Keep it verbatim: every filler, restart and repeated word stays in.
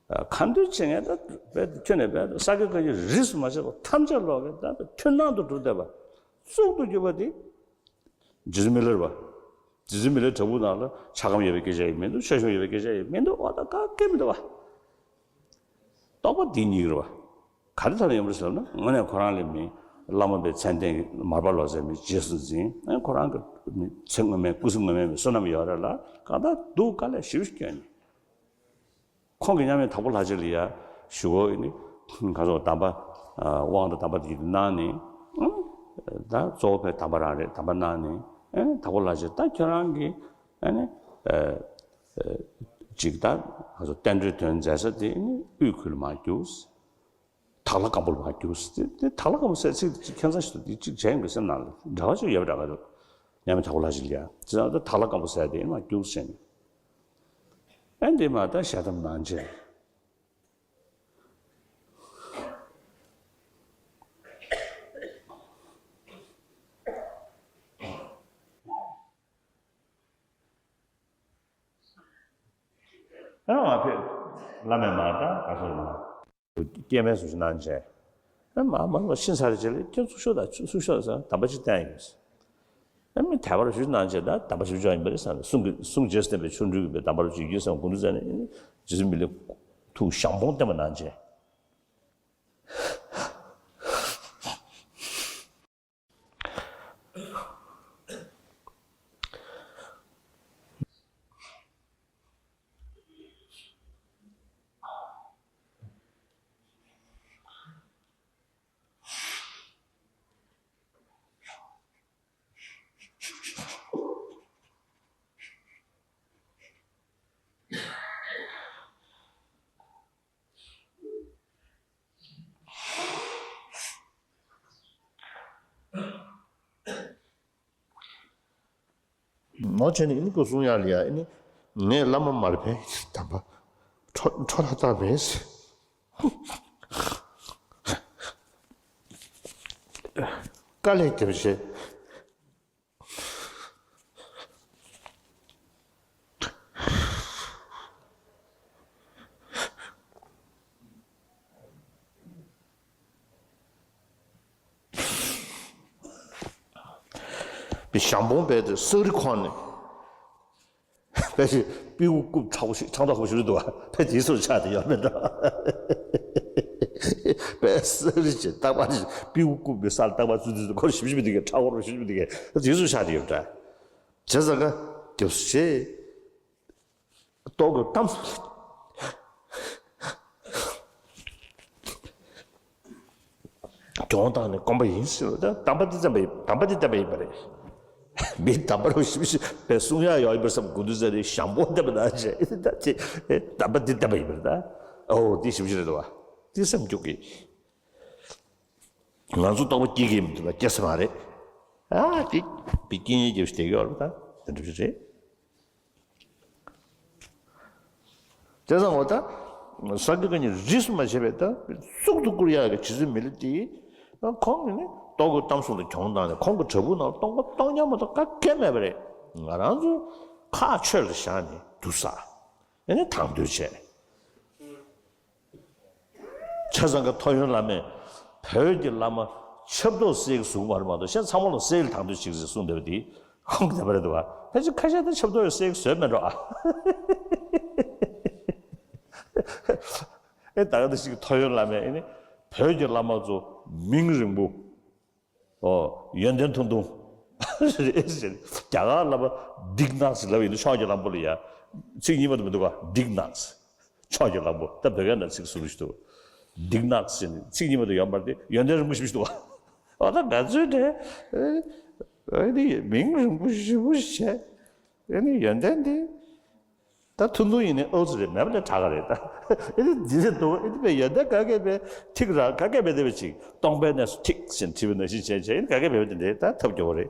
ཁ་འདོན་བྱེད་མཁན་ད་རྦད་ཁྱོན་ནས་རྦད་ས་དགེ་བཀའ་རྙིང་རིས་སུ་མ་ཆད་པ་ཐམས་ཅད་ཀློག་གི་ད་མཐུན་སྣང་དུ་གྲུབ་བསྡད་པ། གཙུག་ཏུ་གྱུར་པ་དེ། རྗེ་བཙུན་མི་ལ་རས་པ། རྗེ་བཙུན་མི་ལའི་བྲག་ཕུག་ནང་ལ་ཆགས་སྒོམ་ཡོད་པའི་སྐད་ཆ་ཡང་མི་འདུག་ཆོས་སྐྱོང་ཡོད་པའི་སྐད་ཆ་ཡང་མི་འདུག་འོ་ད་ག་གེ་མི་འདུག་བ། རྟོགས་པ་འདི་ཉིད་རེད་བ། ག་རེ་ཐོག་ནས་ཡོང་གི་རེད་ཟེར་ན་དངོས་གནས་ཁོ་རང་ལས་མི་བླ་མ་པའི་མཚན་ལྡན་མར་པ་ལོ་ཙཱ་མི་རྗེས་སུ་འཛིན་ཁོ་རང་གི་མི་ཚེ་སྔོན་མའི་སྐུ་གཟུགས་སྔོན་མའི་མི་བསོད་ནམས་ཡོད་རེད་ལ་གང་ལྟར་སྡུག་དཀའ་ལས་ཞེ་པོ་ཞིག་བསྐྱོན་ནས། ཁོང་གིས་མཉམ་མེད་དྭགས་པོ་ལྷ་རྗེ་ལ་ཡ་ཞུ་གོ་ཡིན་ནི། ཁ་སོགས་གདམས་པ། དབང་དང་གདམས་པ་དེ་གནང་ནས། ད་གཙོ་བོ་ཕའི་གདམས་པ་རང་རེད་གདམས་པ་གནང་ནས། དྭགས་པོ་ལྷ་རྗེ་ད་ཁྱོད་རང་གིས་ཨ་ནི། ཅིག་ད་ཁ་སོགས་བསྟན་འགྲོའི་དོན་མཛད་ས་དེ་ནི་དབུས་ཁུལ་ལ་མར་རྒྱུགས། དྭགས་ལྷ་སྒམ་པོ་ལ་མར་རྒྱུགས་ཟེར་ཏེ་དྭགས་ལྷ་སྒམ་པོ་ཟེར་ཚིག་ཅིག་ཁྱད་མཚར་ཞིག་འདུག་དེ་གཅིག་གཞན་གྱི་སེམས་ནང་ལ་འདྲ་བ་ཅིག་ཡོད་པ་འདྲ་ག་འདུག་མཉམ་མེད་དྭགས་པོ་ལྷ་རྗེ་ལ་ཡ་ཅི་ཙང་ད་དྭགས་ལྷ་སྒམ་པོ་ཟེར་ཏེ་མར་རྒྱུགས་ཟེར་ནས། ཨ་འདི་མ་ད་ཞལ་གདམས་གནང་བྱས། ཨ་མ་ཕེབས། བླ་མས་མ་ད་ག་སོང་མ། སྐྱེས་མའི་གཟུགས་ཅིག་གནང་བྱས། ཨ་མ་མ་མ་ཤི་ཚར་རྗེས་ལ་ཁྱོད་ཚུར་ཤོག་དང་ཚུར་ཤོག་ཟེར་གདམས་པ་ཅིག་བསྟན་ཡོད། ཨ་མི་དད་པ་རུ་ཞུ་གནང་བྱས་ད་གདམས་པ་ཞུ་ཆོག་ཡིན་པ་རེད་བསམ་ནས་གསུང་གི་གསུང་རྗེས་སུ་བསྟན་པའི་ཆོ་འཕྲུལ་གྱི་གདམས་པ་རུ་ཅིག་ཡོད་བསམ་དགོངས་འདུག་ཟེར་ནས་རྗེ་བཙུན་མི་ལའི་ཐུགས་ཞང་པོ་བསྟན་པ་གནང་བྱས། ནོ་བྱས་ནས་ཨ་ནི་སྐུ་གསུང་ཡག་ལ་ཡ་ཨ་ནི་ངས་བླ་མ་མར་ཕན་གདམས་པ་འཕྲོ་འཕྲོ་ལྷག་བཏང་མེད། དཀའ་ལས་བརྒྱབ་བྱས། པའི་ཞང་པོ་བས་དེ་སེག་རི་ཁོག་ནས། ཕལ་ཆེར་སྤྲེའུ་རྐུབ་ཕྲ་བོ་ཞིག་ཕྲང་ཐག་ཁོ་ཞུ་རེད་འདུག་བ། ཕལ་དེའི་ཚོར་ཆགས་ཏེ་ཡོད་མེད་འདྲ། ཕལ་སེག་རི་ཅན་རྟག་པར་ཅིག་སྤྲེའུ་རྐུབ་པའི་སར་རྟག་པར་ཚུད་ཚུད་ཁོར་ཞིབ་ཞིབ་འདི་གའི་ཕྲ་བོར་ཞིབ་ཞིབ་འདི་གའི་དེའི་ཚོར་ཆགས་ཏེ་ཡོད་འདྲ། བྱས་ཙང་ཀ་རྒྱབ་སུ་བྱས། ཏོག་གི་གཏམ་སོ། གྱོང་བཏང་ནས་སྐོམ་པ་ཡིན་ཟེར་བ་དང་གདམས་པ་འདི་བསྟན་པ་ཡིན་གདམས་པ་འདི་བསྟན་པ་ཡིན་པ་རེད། མི་གདམས་པ་རུ་ཞིབ་ཞིབ་པའི་གསུང་ཡག་ཡོད་ཡིན་པར་བསམ་དགོས་འདུག་ཟེར་ནས་ཞང་པོ་བསྟན་པ་ན་བྱས་ད་ཅེ་གདམས་པ་འདི་བསྟན་པ་ཡིན་པ་རེད་ད། ཨོ་འདི་ཞིབ་ཞིབ་རེད་འདུག་བ། འདི་སེམས་སྐྱོ་གི། ང་ཚོ་རྟོགས་པ་སྐྱེ་གི་མི་འདུག་ལ་སྐྱེ་ས་མ་རེད། ཨ་འདི་བི་སྐྱེ་ཉེན་རྒྱབ་ཞིག་བསྡད་ཡོད་རེད་ད་དེ་འདྲ་རེད། བྱས་ཙང་འོ་ད། ས་དགེ་བཀའ་རྙིང་རིས་སུ་མ་ཆད་པའི་ད་གཙུག་ཏུ་བཀུར་ཡག་གི་རྗེ་བཙུན་མི་ལ་དེ། ཁོང་གིས་ནི་ཏོག་གི་གཏམ་གསུང་དུ་གྱོང་བཏང་ནས་ཁོང་གི་བྲག་ཕུག་ནང་སྟོང་པ་སྟོང་རྐྱང་མ་གཏོགས་ག་གེ་མེད་པ་རེད། ང་རང་ཚོ་ཁ་ཆོས་ལ་བཞག་ནས་དུ་ས། ཨེ་ནི་དང་དོད་བྱས། ཆ་ཚང་གི་ཐོ་ཡོན་བླ་མས་བོད་ཀྱི་བླ་མ་ཆབ་ཏོག་གསེར་གྱི་བཟོ་གི་མ་རེད་མ་གཏོགས་གཞན་ཚང་མ་ལ་གསེར་ལ་དང་དོད་བྱེད་ཀྱི་རེད་གསུངས་བསྡད་པ་དེ་ཁོང་གི་བསྡད་པ་རེད་འདུག་བ། ཕལ་ཆེར་ཁ་ཤས་དེ་ཆབ་ཏོག་ཡོད་གསེར་གྱི་བཟོས་མེད་འགྲོ་ཨ། ཨེ་ད་ག་དེ་ཞིག་ཐོ་ཡོན་བླ་མས་ཨེ་ནི་བོད་ཀྱི་བླ་མ་ཚོ་མིང་རིང་པོ། ཨོ། ཡོན་ཏན་ཐུང་ཐུང་། རེད་ཟེར། རྒྱ་གར་བླ་མ་ཌིག་ནག་ཟེར་ལབ་ཡིན་ན་ཕྱོགས་ཀྱི་གླང་པོ་ལ་ཡ། ཚིག་གཉིས་མ་གཏོགས་མི་འདུག་ག་ཌིག་ནག་ཕྱོགས་ཀྱི་གླང་པོ་ད་བོད་སྐད་ནང་ཚིག་ཟུར་ཞིག་འདུག་ཌིག་ནག་ཟེར་ནས་ཚིག་གཉིས་མ་གཏོགས་ཡོད་མ་རེད་དེ་ཡོན་ཏན་རིན་པོ་ཆེ་ཞིག་འདུག་ག་ཨོ་ད་ག་ཚོད་དེ། ཨེ་ནི་མིང་རིང་པོ་ཞེ་པོ་ཞིག་བྱས། ཨེ་ནི་ཡོན་ཏན་དེ། ད་ཐུང་ཐུང་ཡིན་ནའི་ཨོ་ཙི་རེད་མེད་པ་ལས་དྲག་ག་རེད་ད། ཨེ་ནི་འདི་རེད་འདུག་ཨེ་ནི་པའི་ཡོན་ཏན་ག་གེ་པའི་ཐིག་ར་ག་གེ་པའི་དེ་བས་ཅིག་སྟོང་པའི་གནས་སུ་ཐིག་ཟེར་བྲིས་པ་ནང་བཞིན་བྱས་བྱས་ཨེ་ནི་ག་གེ་པའི་དེ་འདྲའི་ད་ཐབས་སྐྱོ་བོ་རེད།